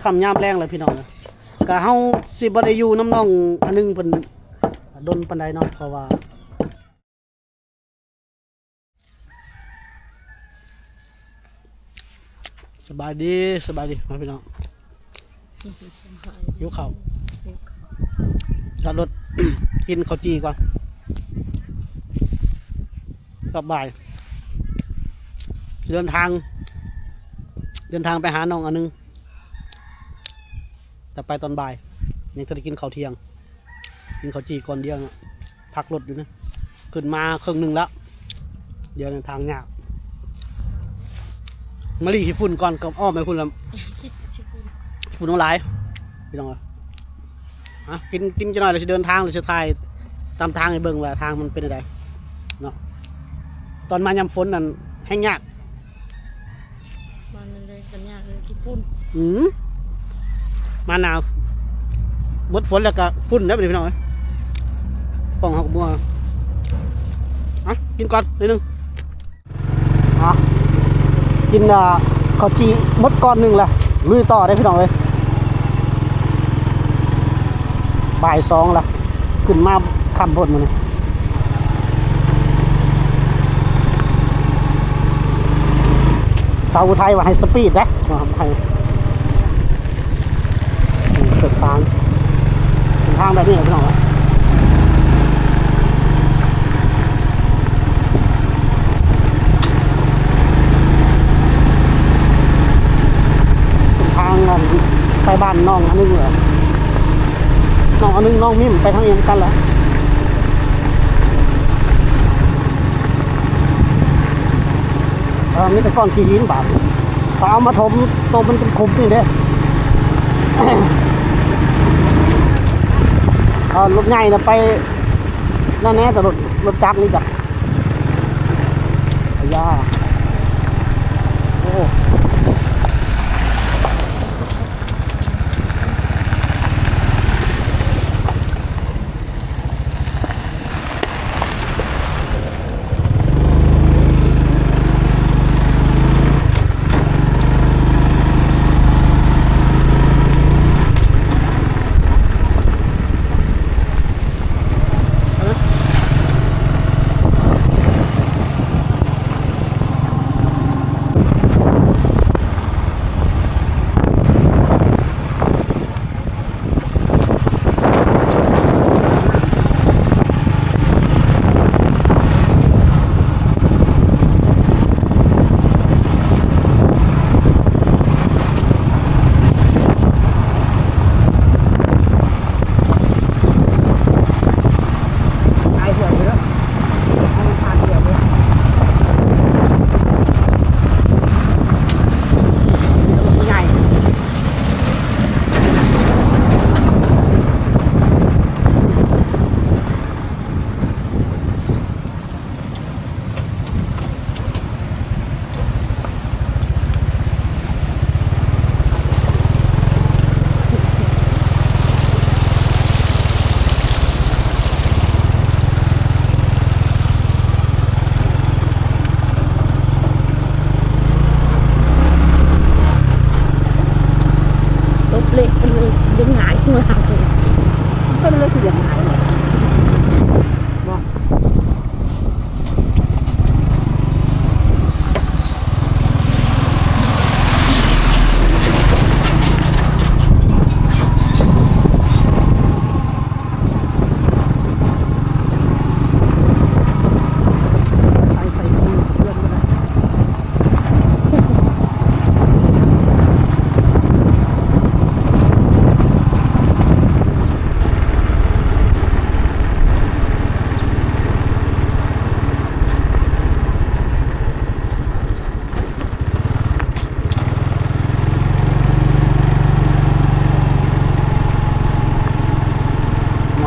ຄ່ຳຍາມແລງແລ້ວພີ່ນ້ອງເອີຍ ກະເຮົາຊິບໍ່ໄດ້ຢູ່ນຳນ້ອງອັນໜຶ່ງເພິ່ນດົນປານໃດເນາະ ເພາະວ່າ ສະບາຍດີ ສະບາຍດີພີ່ນ້ອງ ຫິວເຂົ້າ ຈອດລົດ ກິນເຂົ້າຈີ່ກ່ອນ ກັບບ່າຍ ເດີນທາງ ເດີນທາງໄປຫານ້ອງອັນໜຶ່ງ ແຕ່ໄປຕອນບ່າຍ ຍັງທັນໄດ້ກິນເຂົ້າທ່ຽງ ກິນເຂົ້າຈີ່ກ່ອນ ດຽວນະ ພັກລົດຢູ່ນະ ຂຶ້ນມາເຄິ່ງໜຶ່ງແລ້ວ ດຽວນີ້ທາງຍາກ ມາລີຂີ້ຝຸ່ນກ່ອນ ກໍອ້ອມໄປພຸ້ນລະ ຂີ້ຝຸ່ນ ຂີ້ຝຸ່ນຫຼາຍ ພີ່ນ້ອງເອີຍ ອ່ະ ກິນ ກິນຈັກໜ້ອຍແລ້ວຊິເດີນທາງ ແລ້ວຊິຖ່າຍຕາມທາງໃຫ້ເບິ່ງວ່າທາງມັນເປັນຈັ່ງໃດເນາະ ຕອນມາຍາມຝົນນັ້ນແຮ່ງຍາກ ມັນເລີຍກັນຍາກເລີຍ ຂີ້ຝຸ່ນ ອືມ ມາໜາວ ໝົດຝົນແລ້ວກະຝຸ່ນແລ້ວບັດນີ້ພີ່ນ້ອງເອີຍ ກ້ອງເຮົາກະມົວ ອ່ະ ກິນກ່ອນໜ້ອຍໜຶ່ງ ອ່ະ ກິນ ອ່າ ເຂົ້າຈີ່ໝົດກ້ອນໜຶ່ງລະ ລຸຍຕໍ່ເດ້ພີ່ນ້ອງເອີຍ ບ່າຍສອງລະ ຂຶ້ນມາຄ່ຳໂພດມື້ນີ້ ສາວຜູ້ໄທວ່າໃຫ້ສະປີດເດ້ ໃຫ້ ເສັ້ນທາງ ເສັ້ນທາງແບບນີ້ແຫຼະພີ່ນ້ອງ ເສັ້ນທາງອັນໄປບ້ານນ້ອງອັນໜຶ່ງ ນ້ອງອັນໜຶ່ງ ນ້ອງມິ້ມ ໄປທາງນີ້ນຳກັນລະ ເອີ ມີແຕ່ກ້ອນຂີ້ຫີນບາດ ເຂົາເອົາມາຖົມໂຕມັນເປັນຂຸມນີ້ເດ້ ເອີ ລົດໃຫຍ່ນະໄປນັ້ນແນ່ ແຕ່ລົດ ລົດຈັກນີ້ຈ້ະ ອາຍາ ໂອ້. ຕົບເລກເພິ່ນເລີຍດຶງຫງາຍເພິ່ນເລີຍຊິຢ່າງຫງາຍເນາະ ເນາະ.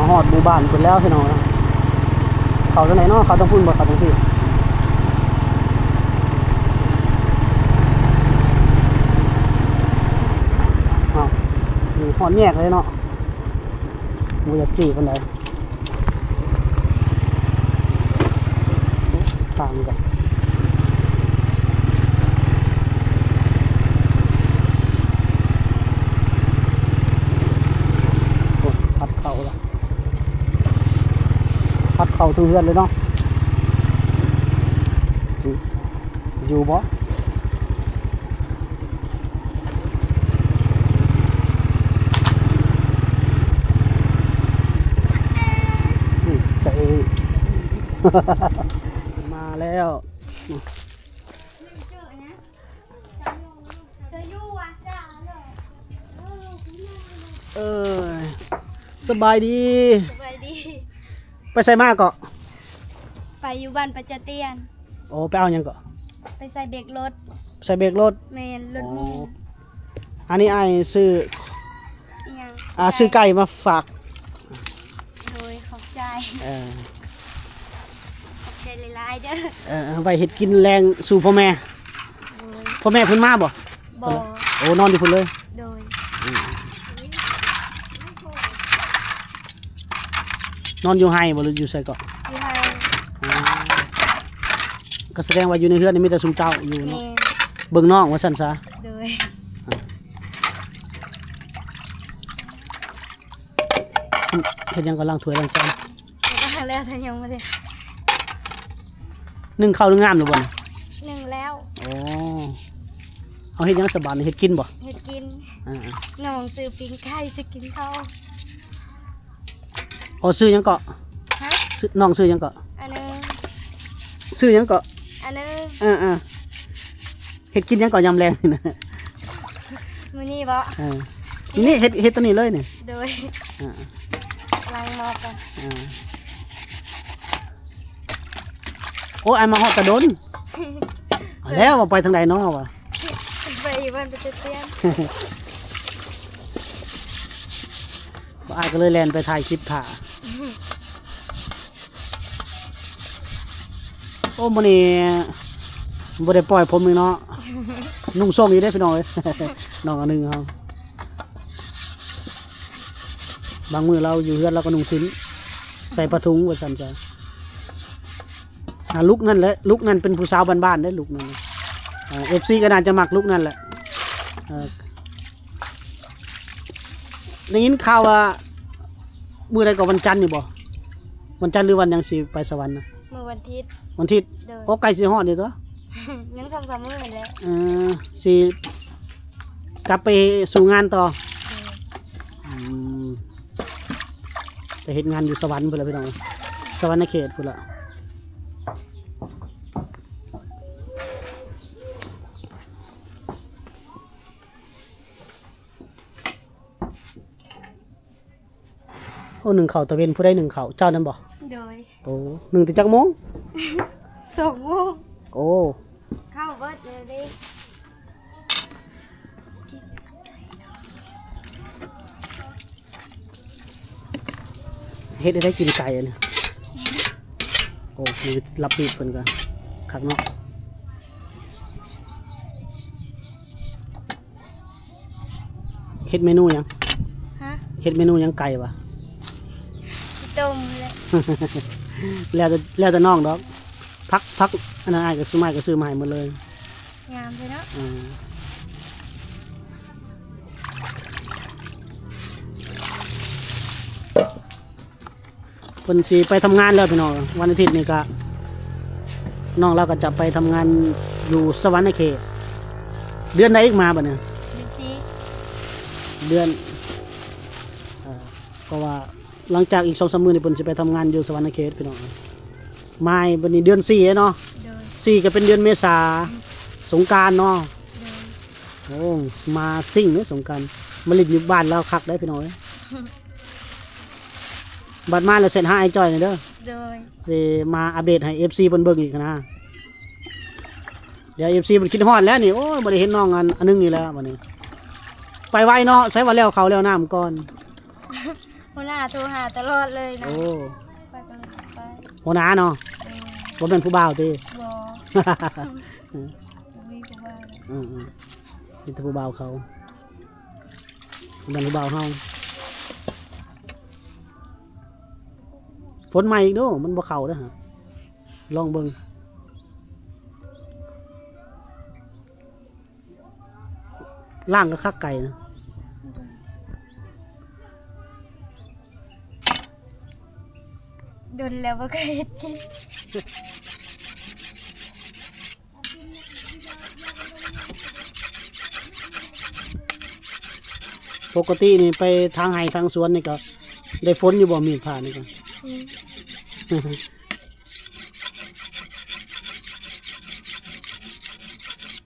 ມາຮອດໝູ່ບ້ານພຸ້ນແລ້ວພີ່ນ້ອງ. ເຂົ້າທາງໃດເນາະ? ເຂົ້າທາງພຸ້ນບໍ່? ເຂົ້າທາງພີ້. ອ້າວ ນີ້ຮອດແຍກເລີຍເນາະ. ບໍ່ຢາກຈື່ປານໃດ. ຕາມກັນ. ພັດເຂົ້າເຖິງເຮືອນເລີຍເນາະ. ຢູ່ບໍ່? ອືມ ໃຈເອີຍ ມາແລ້ວ. ເອີຍ ສະບາຍດີ. ສະບາຍດີ. ໄປໃສມາເກາະ? ໄປຢູ່ບ້ານປະຈະຕຽນ. ໂອ້ ໄປເອົາຫຍັງເກາະ? ໄປໃສ່ເບຣກລົດ. ໃສ່ເບຣກລົດ? ແມ່ນ ລົດໝູ່. ອໍ ອັນນີ້ອ້າຍຊື້ ອີ່ຫຍັງ? ອ່າ ໄກ່ ຊື້ໄກ່ມາຝາກ. ໂດຍ ຂອບໃຈ. ເອີ ຂອບໃຈຫຼາຍໆເດີ. ເອີ ເອົາໄວ້ເຮັດກິນແລງສູ່ພໍ່ແມ່. ໂດຍ. ພໍ່ແມ່ເພິ່ນມາບໍ່? ບໍ່. ໂອ້ ນອນຢູ່ພຸ້ນເລີຍ? ໂດຍ. ອືມ ນອນຢູ່ໄຮ່ບໍ່ ຫຼືຢູ່ໃສເກາະ? ຢູ່ໄຮ່. ອໍ ກໍສະແດງວ່າຢູ່ໃນເຮືອນນີ້ມີແຕ່ຊຸມເຈົ້າຢູ່ເນາະ. ແມ່ນ. ເບິ່ງນ້ອງວ່າຊັ້ນຊະ. ໂດຍ. ເຮັດຫຍັງກໍລ້າງຖ້ວຍລ້າງຈານ? ລ້າງແລ້ວ ແຕ່ຍັງບໍ່ໄດ້ ໜຶ້ງເຂົ້າໜຶ້ງນ້ຳແລ້ວບໍ່ນີ້? ໜຶ້ງແລ້ວ. ໂອ້ ເຮົາເຮັດຫຍັງສະບາດນີ້ ເຮັດກິນບໍ່? ເຮັດກິນ. ອ່າໆ ນ້ອງຊື້ປີ້ງໄກ່ ຊິກິນເຂົ້າ. ໂອ້ ຊື້ຫຍັງເກາະ? ຮະ? ຊື້ ນ້ອງຊື້ຫຍັງເກາະ? ອັນໜຶ່ງ. ຊື້ຫຍັງເກາະ? ອັນໜຶ່ງ. ເອີໆ ເຮັດກິນຫຍັງເກາະຍາມແລງນີ້ນະ? ມື້ນີ້ບໍ່? ເອີ ນີ້ເຮັດ ເຮັດຕົວນີ້ເລີຍນີ້. ໂດຍ. ອ່າ ລ້າງໝໍ້ກ່ອນ. ອ່າ ໂອ້ ອ້າຍມາຮອດຕາດົນ. ເອົາແລ້ວ ວ່າໄປທາງໃດເນາະວ່າ? ໄປຢູ່ບ້ານປະຈະຕຽນ. ອ້າຍກໍເລີຍແລ່ນໄປຖ່າຍຄລິບຖ້າ. ໂອ້ ມື້ນີ້ບໍ່ໄດ້ປ່ອຍຜົມນີ້ເນາະ. ນຸ່ງໂສ້ງຢູ່ເດ້ພີ່ນ້ອງເອີຍ ນ້ອງອັນໜຶ່ງເຮົາ. ບາງມື້ລາວຢູ່ເຮືອນລາວກໍນຸ່ງສິ້ນ ໃສ່ຜ້າຖົງວ່າຊັ້ນຊະ. ອ່າ ລຸກນັ້ນແຫຼະ ລຸກນັ້ນເປັນຜູ້ສາວບ້ານໆເດ້ ລຸກນັ້ນ. ເອີ ເອັຟຊີກໍໜ້າຈະມັກລຸກນັ້ນແຫຼະ. ເອີ ໄດ້ຍິນຂ່າວວ່າມື້ໃດກໍ ວັນຈັນນີ້ບໍ່? ວັນຈັນຫຼືວັນຫຍັງຊິໄປສະຫວັນນະ? ມື້ວັນທິດ. ວັນທິດ. ໂດຍ. ໂອ້ ໃກ້ຊິຮອດຢູ່ຕົວະ. ຍັງສອງສາມມື້ນີ້ແຫຼະ. ເອີ ຊິກັບໄປສູ່ງານຕໍ່. ໂດຍ. ອືມ ໄປເຮັດງານຢູ່ສະຫວັນພຸ້ນລະພີ່ນ້ອງ ສະຫວັນນະເຂດພຸ້ນລະ. ໂອ້ ໜຶ້ງເຂົ້າຕາເວັນ ຜູ້ໃດໜຶ້ງເຂົ້າ ເຈົ້ານັ້ນບໍ່? ໂດຍ. ໂອ້ ໜຶ້ງແຕ່ຈັກໂມງ? ສອງໂມງ. ໂອ້ ເຂົ້າເບິດເລີຍເດ້. ເຮັດໃຫ້ໄດ້ກິນໄກ່ອັນນີ້. ໂອ້ ມີລັບມີດເພິ່ນກໍຄັກເນາະ. ເຮັດເມນູຫຍັງ? ຮະ? ເຮັດເມນູຫຍັງ ໄກ່ຫວາ? ຕົ້ມແຫຼະ. ແລ້ວແຕ່ ແລ້ວແຕ່ນ້ອງດອກ. ຜັກ ຜັກອັນນັ້ນອ້າຍກໍຊື້ມາ ກໍຊື້ມາໃຫ້ໝົດເລີຍ. ງາມເດ້ເນາະ. ອືມ ເພິ່ນຊິໄປທຳງານແລ້ວພີ່ນ້ອງ. ວັນອາທິດນີ້ກະ ນ້ອງລາວກໍຈະໄປທຳງານຢູ່ສະຫວັນນະເຂດ. ເດືອນໃດອີກມາບັດນີ້? ເດືອນສີ່. ເດືອນ ເອີ ເພາະວ່າຫຼັງຈາກອີກສອງສາມມື້ນີ້ ເພິ່ນຊິໄປທຳງານຢູ່ສະຫວັນນະເຂດພີ່ນ້ອງ. ມາບັດນີ້ເດືອນສີ່ເນາະ. ໂດຍ. ສີ່ກໍເປັນເດືອນເມສາ ອືມ ສົງການເນາະ. ໂດຍ. ໂອ້ ມາຊິງເດ້ສົງການ ມາຫຼິ້ນຢູ່ບ້ານລາວຄັກໄດ໋ພີ່ນ້ອງເອີຍ. ບັດມາແລ້ວແຊັດຫາອ້າຍຈ້ອຍແດ່ເດີ. ໂດຍ. ຊິມາອັບເດດໃຫ້ເອັຟຊີເພິ່ນເບິ່ງອີກຫັ້ນນະ. ດຽວເອັຟຊີເພິ່ນຄິດຮອດແລ້ວນີ້. ໂອ້ຍ ບໍ່ໄດ້ເຫັນນ້ອງອັນ ອັນໜຶ່ງນີ້ແລ້ວບັດນີ້. ໄປໄວເນາະ ໃສວ່າແລ້ວເຂົ້າແລ້ວນ້ຳກ່ອນ. ຫົວໜ້າໂທຫາຕະຫຼອດເລີຍນະ. ໂອ້ ຂ້ອຍກໍເລີຍໄປ. ຫົວໜ້າເນາະ. ເອີ ບໍ່ແມ່ນຜູ້ບ່າວຕິ? ບໍ່ ບໍ່ມີຜູ້ບ່າວ. ອືມໆ ມີແຕ່ຜູ້ບ່າວເຂົາ ບໍ່ແມ່ນຜູ້ບ່າວເຮົາ. ຝົນໃໝ່ອີກເດີ ມັນບໍ່ເຂົ້າເດີ ລອງເບິ່ງ. ລ້າງກໍຄັກໄກ່ນະ. ດົນແລ້ວບໍ່ເຄີຍເຮັດກິນ. ປົກກະຕິນີ້ໄປທາງໄຮ່ທາງສວນນີ້ກໍໄດ້ຝົນຢູ່ບໍ່? ມີດຜ່ານີ້ກໍ ອືມ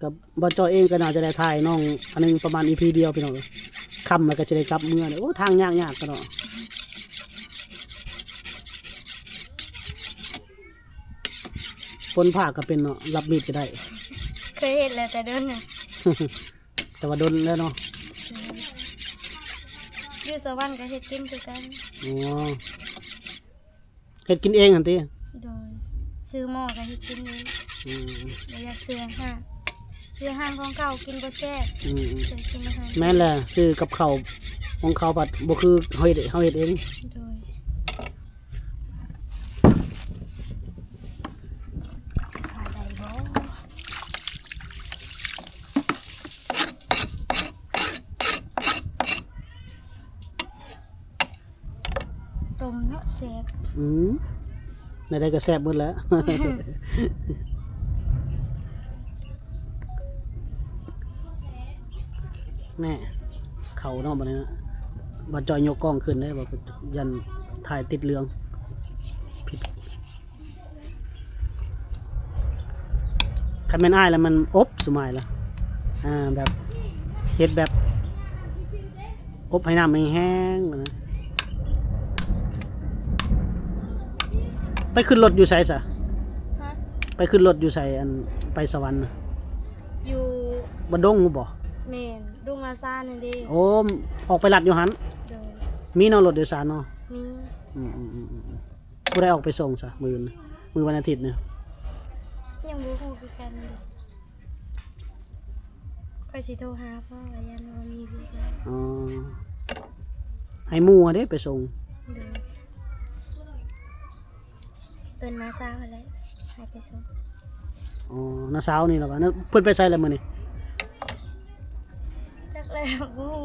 ກັບ ບ່າວຈ້ອຍເອງກໍໜ້າຈະໄດ້ຖ່າຍນ້ອງອັນໜຶ່ງປະມານອີພີດຽວພີ່ນ້ອງເອີຍ. ຄ່ຳແລ້ວກໍຊິໄດ້ກັບເມືອເດ້. ໂອ້ ທາງຍາກໆກັນເນາະ. ຄົນພາກກໍເປັນເນາະ, ລັບມີດກໍໄດ້. ເຄີຍເຮັດແລ້ວແຕ່ດົນນະ. ແຕ່ວ່າດົນແລ້ວເນາະ. ຢູ່ສະຫວັນກໍເຮັດກິນຄືກັນ. ອໍ. ເຮັດກິນເອງຫັ້ນຕິ? ໂດຍ ຊື້ໝໍ້ກໍເຮັດກິນເອງ. ອືມ ບໍ່ຢາກຊື້ອາຫານ, ຊື້ອາຫານຂອງເຂົາກິນບໍ່ແຊບ. ອືມ ຊື້ກິນອາຫານ ແມ່ນແຫຼະ, ຊື້ກັບເຂົ້າຂອງເຂົາພັດບໍ່ຄືເຮົາເຮັດ, ເຮົາເຮັດເອງ. ໂດຍ ຫາໄດ້ບໍ່? ຕົ້ມເນາະແຊບ. ອືມ ແນວໃດກໍແຊບໝົດແຫຼະ. ແນ່ ເຂົ້າເນາະ ບັດນີ້ນະ. ບ່າວຈ້ອຍຍົກກ້ອງຂຶ້ນເດ້ ບໍ່ ຢ້ານຖ່າຍຕິດເລື່ອງ. ຜິດ. ຄັນແມ່ນອ້າຍລະມັນອົບສຸມາຍລະ ອ່າ ແບບເຮັດແບບອົບໃຫ້ນ້ຳແຫ້ງໆນະ. ໄປຂຶ້ນລົດຢູ່ໃສຊະ? ຮະ? ໄປຂຶ້ນລົດຢູ່ໃສ ອັນໄປສະຫວັນນະ? ຢູ່ບ້ານດົງບໍ່? ແມ່ນ ດົງລາຊານຫັ້ນເດ້. ໂອ້ ອອກໄປລັດຢູ່ຫັ້ນ. ໂດຍ ມີເນາະ ລົດໂດຍສານເນາະ. ມີ. ອືມໆໆ ຜູ້ໃດອອກໄປສົ່ງຊະມື້ອື່ນ ມື້ວັນອາທິດນີ້? ຍັງບໍ່ຮູ້ຄືກັນເດ້. ຂ້ອຍຊິໂທຫາພໍ່ວ່າຢ້ານວ່າມີວຽກ. ອໍ ໃຫ້ໝູ່ເດ້ໄປສົ່ງ. ໂດຍ ເອີ້ນນ້າສາວຫັ້ນແຫຼະໃຫ້ໄປສົ່ງ. ອໍ ນ້າສາວນີ້ລະວ່າ ເພິ່ນໄປໃສລະມື້ນີ້? ຈັກແລ້ວ ບໍ່ຮູ້.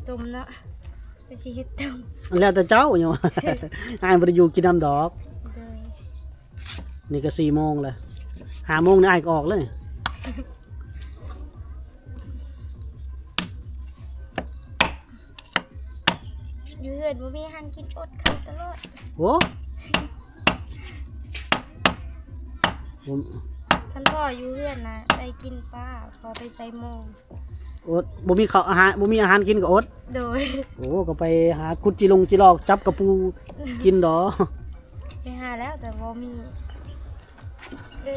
ຕົ້ມເນາະ ໄປຊິເຮັດຕົ້ມ. ແລ້ວແຕ່ເຈົ້າ ຍັງວ່າ ອ້າຍບໍ່ໄດ້ຢູ່ກິນນຳດອກ. ໂດຍ ນີ້ກໍສີ່ໂມງແລ້ວ ຫ້າໂມງນີ້ອ້າຍກໍອອກແລ້ວນີ້. ຢູ່ເຮືອນບໍ່ມີອາຫານກິນ ອົດເຂົ້າຕະຫຼອດ. ໂອ້ ຄັນພໍ່ຢູ່ເຮືອນນະໄດ້ກິນປາ ພໍ່ໄປໃສ່ໝໍ້. ອົດ ບໍ່ມີເຂົ້າອາຫານ ບໍ່ມີອາຫານກິນກໍອົດ. ໂດຍ ໂອ້ ກໍໄປຫາຂຸດຈີລົງຈີຫຼອກ ຈັບກະປູກິນດອກ. ໄປຫາແລ້ວແຕ່ບໍ່ມີເດີ.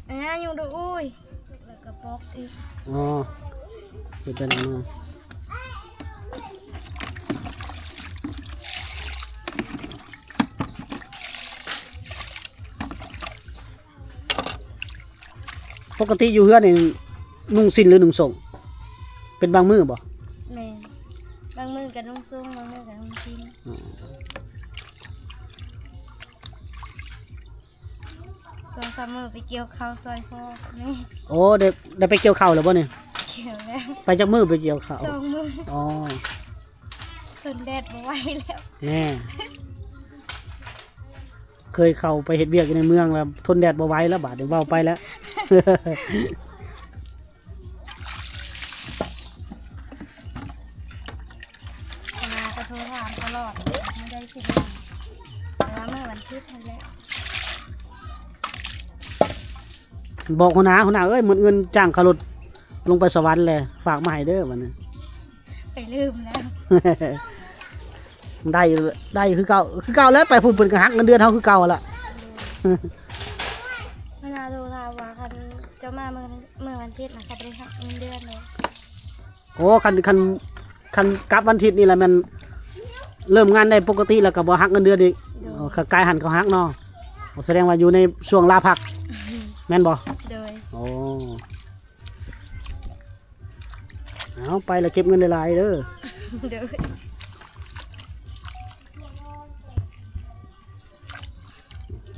ອາ ຢູ່ດູ ອຸ້ຍ ແລ້ວກໍປອກອີກ. ອໍ ເປັນໄປໄດ້ເນາະ. ປົກກະຕິຢູ່ເຮືອນນີ້ນຸ່ງສິ້ນ ຫຼື ນຸ່ງໂສ້ງ ເປັນບາງມື້ບໍ່? ແມ່ນ ບາງມື້ກໍນຸ່ງໂສ້ງ ບາງມື້ກໍນຸ່ງສິ້ນ. ອໍ ສອງສາມມື້ໄປກ່ຽວເຂົ້າຊ່ອຍພໍ່ກັບແມ່. ໂອ້ ໄດ້ ໄດ້ໄປກ່ຽວເຂົ້າແລ້ວບໍ່ນີ້? ກ່ຽວແລ້ວ. ໄປຈັກມື້ໄປກ່ຽວເຂົ້າ? ສອງມື້. ອໍ ທົນແດດບໍ່ໄຫວແລ້ວ. ແນ່ ເຄີຍເຂົ້າໄປເຮັດວຽກຢູ່ໃນເມືອງແລ້ວ ທົນແດດບໍ່ໄຫວແລ້ວ ບາດນີ້ເວົ້າໄປແລ້ວ. ຫົວໜ້າກໍໂທຖາມຕະຫຼອດ ບໍ່ໄດ້ຊິເບິ່ງ ແຕ່ວ່າມື້ວັນທິດຫັ້ນແຫຼະ. ບອກຫົວໜ້າ ຫົວໜ້າເອີຍ ໝົດເງິນຈ້າງຄ່າລົດລົງໄປສະຫວັນແລ້ວ ຝາກມາໃຫ້ເດີ ບັດນີ້. ໄປລືມແລ້ວ. ໄດ້ ໄດ້ຄືເກົ່າ ຄືເກົ່າແຫຼະ ໄປພຸ້ນເພິ່ນກໍຫັກເງິນເດືອນເຮົາຄືເກົ່າຫັ້ນລະ. ເວລາໂທຖາມວ່າ ຄັນເຈົ້າມາມື້ ມື້ວັນທິດນະ ເຂົາບໍ່ໄດ້ຫັກເງິນເດືອນເດ້. ໂອ້ ຄັນ ຄັນ ຄັນກັບວັນທິດນີ້ລະແມ່ນເລີ່ມງານໄດ້ປົກກະຕິ ແລ້ວກໍບໍ່ຫັກເງິນເດືອນອີກ. ໂດຍ ໂອ້ ກາຍຫັ້ນເຂົາຫັກເນາະ. ໂອ້ ສະແດງວ່າຢູ່ໃນຊ່ວງລາພັກ ແມ່ນບໍ່? ໂດຍ ໂອ້. ເອົາ ໄປແລ້ວເກັບເງິນຫຼາຍໆເດີ. ໂດຍ.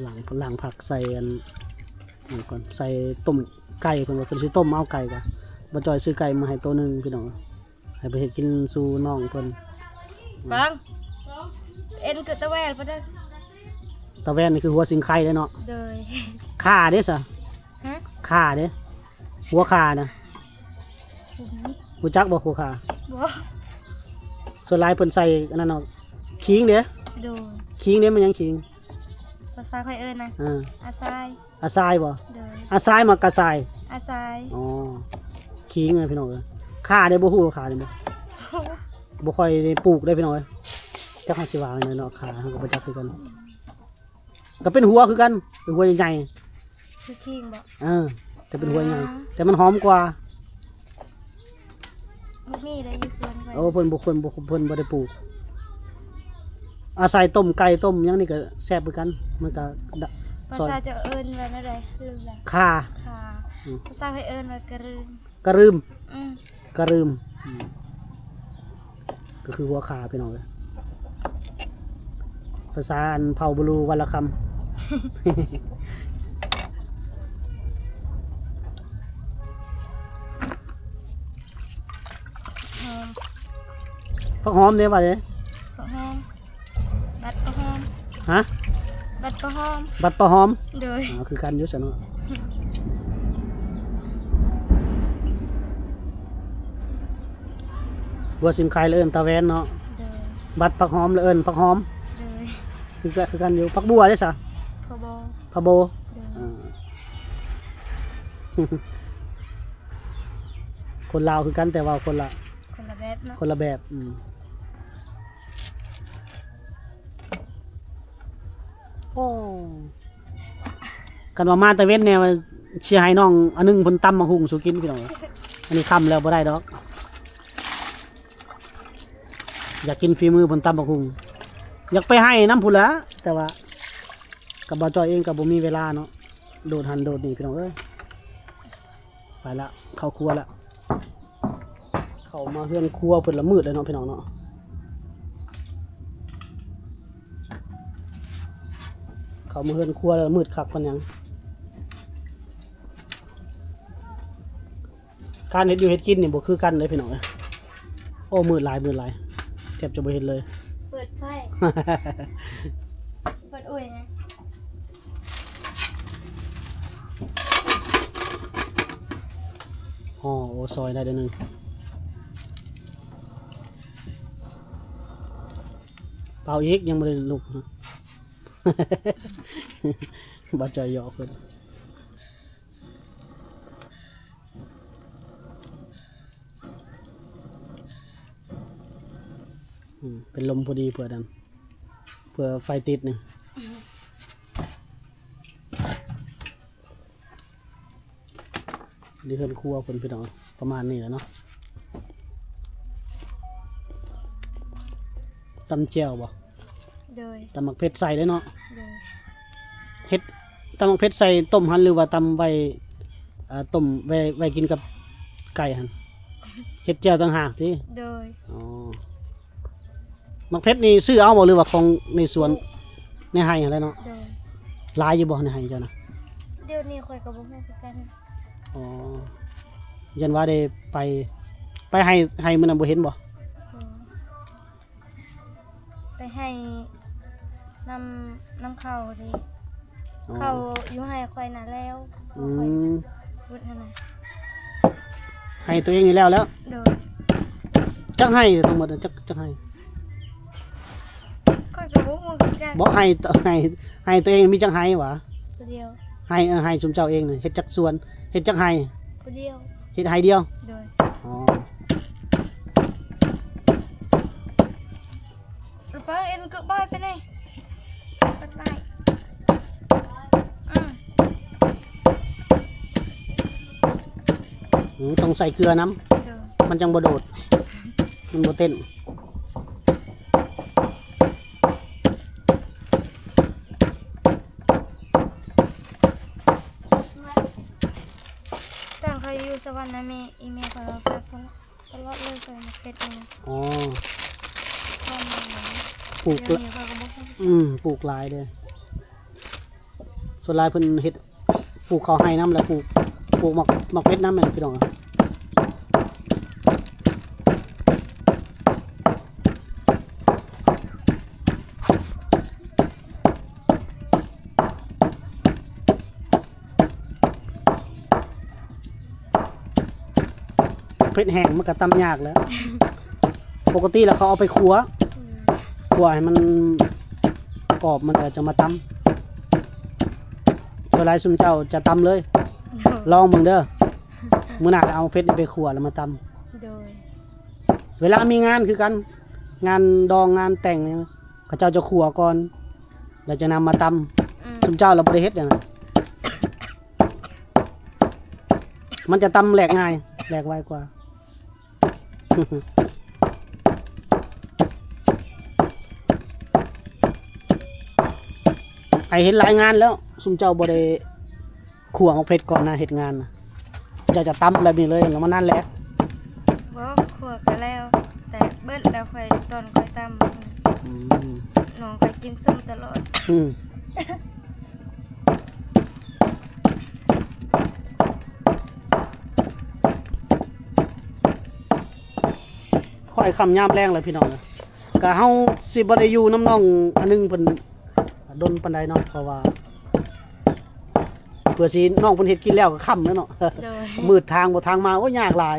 ລ້າງ ລ້າງຜັກໃສ່ອັນ ນີ້ກ່ອນ ໃສ່ຕົ້ມໄກ່ ເພິ່ນວ່າເພິ່ນຊິຕົ້ມເອົາໄກ່ ກະບໍ່ຈ່ອຍຊື້ໄກ່ມາໃຫ້ໂຕໜຶ່ງພີ່ນ້ອງ ໃຫ້ໄປເຮັດກິນສູ່ນ້ອງເພິ່ນ. ບັງ ເອັນຄືຕາແວ່ນປະເດີ ຕາແວ່ນນີ້ຄືຫົວສິງໄຄເດ້ເນາະ. ໂດຍ ຂ່າເດ້ຊະ? ຮະ ຂ່າເດ້ ຫົວຂ່ານະ ບໍ່ມີ ຮູ້ຈັກບໍ່ຫົວຂ່າ? ບໍ່ ສ່ວນຫຼາຍເພິ່ນໃສ່ອັນນັ້ນເນາະ ຂີງເດ້. ໂດຍ ຂີງເດ້ ແມ່ນຫຍັງຂີງ? ພາສາຂ້ອຍເອີ້ນນະ ເອີ ອາຊາຍ ອາຊາຍບໍ່? ໂດຍ ອາຊາຍ ໝາກກະຊາຍ ອາຊາຍ. ອໍ ຂີງນະພີ່ນ້ອງເອີຍ ຂ່າເດ້ ບໍ່ຮູ້ວ່າຂ່ານີ້ບໍ່ ບໍ່ຄ່ອຍໄດ້ປູກເດ້ພີ່ນ້ອງເອີຍ ຈັກເຮົາຊິວ່າແນວໃດເນາະ ຂ່າເຮົາກໍບໍ່ຈັກຄືກັນ. ກໍເປັນຫົວຄືກັນ ເປັນຫົວໃຫຍ່ໆ ຄືຂີງບໍ່? ເອີ ແຕ່ເປັນຫົວໃຫຍ່ ອ່າ ແຕ່ມັນຫອມກວ່າ. ບໍ່ມີໄດ໋ຢູ່ສວນຂ້ອຍ. ໂອ້ ເພິ່ນບໍ່ ເພິ່ນບໍ່ ເພິ່ນບໍ່ໄດ້ປູກ. ອາໄສຕົ້ມໄກ່ຕົ້ມຫຍັງນີ້ກໍແຊບຄືກັນ ມັນກໍ ພາສາເຈົ້າເອີ້ນວ່າແນວໃດ? ລືມລະ ຂ່າ ຂ່າ. ອືມ ພາສາຂ້ອຍເອີ້ນວ່າກະລືມ ກະລືມ ອືມ ກະລືມ ອືມ ກໍຄືຫົວຂ່າພີ່ນ້ອງເອີຍ ພາສາອັນເຜົ່າບລູວັນລະຄຳ. ຫອມ ຜັກຫອມເດ້ ວ່າເດ້ ຜັກຫອມ ບັດປະຫອມ. ຮະ? ບັດປະຫອມ ບັດປະຫອມ. ໂດຍ ອໍ ຄືກັນຢູ່ຊັ້ນເນາະ. ຫົວສິງໄຄລະເອີ້ນຕາແວ່ນເນາະ. ໂດຍ ບັດຜັກຫອມລະເອີ້ນຜັກຫອມ. ໂດຍ ຄືກັນ ຄືກັນຢູ່. ຜັກບົວເດ້ຊະ? ຜັກບົວ ຜັກບົວ. ໂດຍ ອ່າ ຄົນລາວຄືກັນ ແຕ່ວ່າຄົນລະ ຄົນລະແບບເນາະ ຄົນລະແບບ. ອືມ ໂອ້ ຄັນວ່າມາແຕ່ເວັນແດ່ ຊິໃຫ້ນ້ອງອັນໜຶ່ງເພິ່ນຕຳໝາກຫຸ່ງສູ່ກິນພີ່ນ້ອງ. ອັນນີ້ຄ່ຳແລ້ວບໍ່ໄດ້ດອກ ຢາກກິນຝີມືເພິ່ນຕຳໝາກຫຸ່ງ. ຢາກໄປໄຮ່ນຳພຸ້ນລະ ແຕ່ວ່າກັບບ່າວຈ້ອຍເອງກໍບໍ່ມີເວລາເນາະ ໂດດຫັ້ນໂດດນີ້ພີ່ນ້ອງເອີຍ. ໄປລະ ເຂົ້າຄົວລະ ເຂົ້າມາເຮືອນຄົວເພິ່ນລະມືດແລ້ວເນາະພີ່ນ້ອງເນາະ. ເຂົ້າມາເຮືອນຄົວລະມືດຄັກປານຫຍັງ. ການເຮັດຢູ່ເຮັດກິນນີ້ບໍ່ຄືກັນເດ້ພີ່ນ້ອງເອີຍ. ໂອ້ ມືດຫຼາຍ ມືດຫຼາຍ ແທບຈະບໍ່ເຫັນເລີຍ. ເປີດໄຟ ເປີດອຸ້ຍນະ. ອໍ ໂອ້ ຊອຍໄດ້ເດີໜຶ່ງ. ເປົ່າອີກ ຍັງບໍ່ໄດ້ລຸກ. ບໍ່ຈ່ອຍຢອກເພິ່ນ. ອືມ ເປັນລົມພໍດີເພື່ອນັ້ນ ເພື່ອໄຟຕິດນີ້. ນີ້ເຮືອນຄົວເພິ່ນພີ່ນ້ອງ ປະມານນີ້ແຫຼະເນາະ. ຕຳແຈ່ວບໍ່? ໂດຍ ຕຳໝາກເຜັດໃສ່ເດ້ເນາະ. ໂດຍ ເຮັດຕຳໝາກເຜັດໃສ່ຕົ້ມຫັ້ນ ຫຼືວ່າຕຳໄວ້ ເອີ ຕົ້ມໄວ້ ໄວ້ກິນກັບໄກ່ຫັ້ນ? ເຮັດແຈ່ວຕ່າງຫາກຕິ? ໂດຍ ອໍ ໝາກເຜັດນີ້ຊື້ເອົາບໍ່ ຫຼືວ່າຂອງໃນສວນ? ປູກ ໃນໄຮ່ຫັ້ນແຫຼະເນາະ. ໂດຍ ຫຼາຍຢູ່ບໍ່ໃນໄຮ່ເຈົ້ານະ? ດຽວນີ້ຂ້ອຍກໍບໍ່ຮູ້ຄືກັນ. ອໍ ຢ້ານວ່າໄດ້ໄປ ໄປໄຮ່ ໄຮ່ມື້ນັ້ນບໍ່ເຫັນບໍ່? ບໍ່ ໄປໄຮ່ນຳ ນຳເຂົ້າເດ້. ອໍ ເຂົ້າຢູ່ໄຮ່ຂ້ອຍນະແລ້ວ. ອືມ ເພາະວ່າຂ້ອຍຂຸດຫັ້ນນະ. ໄຮ່ຕົວເອງນີ້ແລ້ວແລ້ວ? ໂດຍ ຈັກໄຮ່ທັງໝົດ ຈັກ ຈັກໄຮ່? ຂ້ອຍກໍບໍ່ຮູ້ຄືກັນ. ບໍ່ ໄຮ່ ໄຮ່ ໄຮ່ຕົວເອງມີຈັກໄຮ່ຫວາ? ຜູ້ດຽວ. ໄຮ່ ເອີ ໄຮ່ຊຸມເຈົ້າເອງນະ ເຮັດຈັກສວນ ເຮັດຈັກໄຮ່? ຜູ້ດຽວ. ເຮັດໄຮ່ດຽວ? ໂດຍ ອໍ. ເອົາໄປ ເອັນກໍບາຍໄປເລີຍ ໄປ ໄປ. ອືມ ອືມ ຕ້ອງໃສ່ເກືອນຳ. ໂດຍ ມັນຈັ່ງບໍ່ໂດດ ມັນບໍ່ເຕັ້ນ. ຕອນຂ້ອຍຢູ່ສະຫວັນນະ ແມ່ ອີ່ແມ່ຂ້ອຍກໍຝາກຕະຫຼອດເລີຍ ຂ້ອຍມາເຮັດເອງ. ອໍ ເພາະວ່າ ປູກ ດຽວນີ້ຂ້ອຍກໍບໍ່ ອືມ ປູກຫຼາຍເດ້. ສ່ວນຫຼາຍເພິ່ນເຮັດ ປູກເຂົ້າໄຮ່ນຳ ແລ້ວປູກ ປູກໝາກ ໝາກເຜັດນຳ ແມ່ນພີ່ນ້ອງ. ເຜັດແຫ້ງມັນກໍຕຳຍາກແຫຼະ ປົກກະຕິແລ້ວເຂົາເອົາໄປຂົ້ວ ອືມ ຂົ້ວໃຫ້ມັນກອບ ມັນກໍຈະມາຕຳ. ສ່ວນຫຼາຍຊຸມເຈົ້າຈະຕຳເລີຍ ໂດຍ ລອງເບິ່ງເດີ ມື້ໜ້າກໍເອົາເຜັດນີ້ໄປຂົ້ວແລ້ວມາຕຳ. ໂດຍ ເວລາມີງານຄືກັນ ງານດອງງານແຕ່ງຫຍັງ ເຂົາເຈົ້າຈະຂົ້ວກ່ອນ ແລ້ວຈະນຳມາຕຳ. ອືມ ຊຸມເຈົ້າລະບໍ່ໄດ້ເຮັດຫຍັງ ມັນຈະຕຳແຫຼກງ່າຍ ແຫຼກໄວກວ່າ. ໄອເຮັດຫຼາຍງານແລ້ວ ຊຸມເຈົ້າບໍ່ໄດ້ ຂົ້ວໝາກເຜັດກ່ອນນະ ເຮັດງານນະ ເຈົ້າຈະຕຳແບບນີ້ເລີຍ ແລ້ວມານັ້ນແຫຼະ. ບໍ່ ຂົ້ວກໍແລ້ວ ແຕ່ເບິດແລ້ວຄ່ອຍ ຕອນຄ່ອຍຕຳ. ອືມ ນ້ອງຂ້ອຍກິນສົ້ມຕະຫຼອດ. ອືມ ຄ່ອຍຄ່ຳຍາມແລງແລ້ວພີ່ນ້ອງເອີຍ ກະເຮົາຊິບໍ່ໄດ້ຢູ່ນຳນ້ອງອັນໜຶ່ງເພິ່ນດົນປານໃດເນາະ ເພາະວ່າ ເພື່ອຊິນ້ອງເພິ່ນເຮັດກິນແລ້ວກໍຄ່ຳແລ້ວເນາະ. ໂດຍ ມືດທາງບໍ່ທາງມາ ໂອ້ຍ ຍາກຫຼາຍ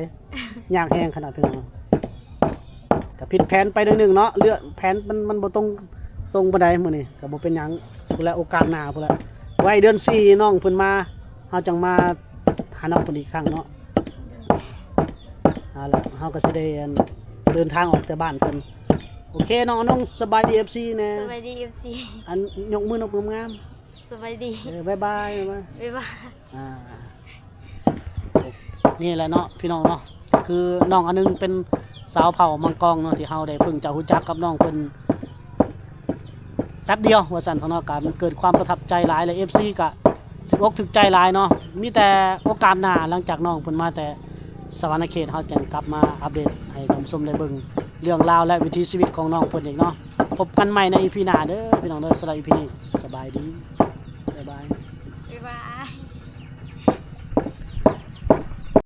ຍາກແຮງຂະໜາດພີ່ນ້ອງ ກໍຜິດແຜນໄປໜ້ອຍໜຶ່ງເນາະ ເລືອກແຜນມັນ ມັນບໍ່ຕົງ ຕົງປານໃດມື້ນີ້ ກໍບໍ່ເປັນຫຍັງ ພຸ້ນແຫຼະ ໂອກາດໜ້າພຸ້ນແຫຼະ ໄວ້ເດືອນສີ່ນ້ອງເພິ່ນມາ ເຮົາຈັ່ງມາຫານ້ອງເພິ່ນອີກຄັ້ງເນາະ. ເອົາລະ ເຮົາກໍຊິໄດ້ ອັນ ເດີນທາງອອກແຕ່ບ້ານເພິ່ນ. ໂອເຄ ນ້ອງອານົງ ສະບາຍດີ ເອັຟຊີ ແດ່ ສະບາຍດີ ເອັຟຊີ ອັນ ຍົກມືນົບງາມໆ ສະບາຍດີ ເອີ ບາຍບາຍ ບາຍບາຍ ບາຍບາຍ. ອ່າ ນີ້ແຫຼະເນາະພີ່ນ້ອງເນາະ ຄືນ້ອງອັນໜຶ່ງເປັນຊາວເຜົ່າມັງກອງເນາະ ທີ່ເຮົາໄດ້ເພິ່ງຈະຮູ້ຈັກກັບນ້ອງເພິ່ນ ແປັບດຽວວ່າຊັ້ນຊະເນາະ ກະເກີດຄວາມປະທັບໃຈຫຼາຍ ແລະ ເອັຟຊີ ກະຖືກອົກຖືກໃຈຫຼາຍເນາະ. ມີແຕ່ໂອກາດໜ້າ ຫຼັງຈາກນ້ອງເພິ່ນມາແຕ່ສະຫວັນນະເຂດ ເຮົາຈັ່ງກັບມາອັບເດດໃຫ້ທ່ານຜູ້ຊົມໄດ້ເບິ່ງເລື່ອງລາວ ແລະ ວິຖີຊີວິດຂອງນ້ອງເພິ່ນອີກເນາະ. ພົບກັນໃໝ່ໃນອີພີໜ້າເດີພີ່ນ້ອງເດີ. ສຳລັບອີພີນີ້ ສະບາຍດີ ບາຍບາຍ ບາຍບາຍ.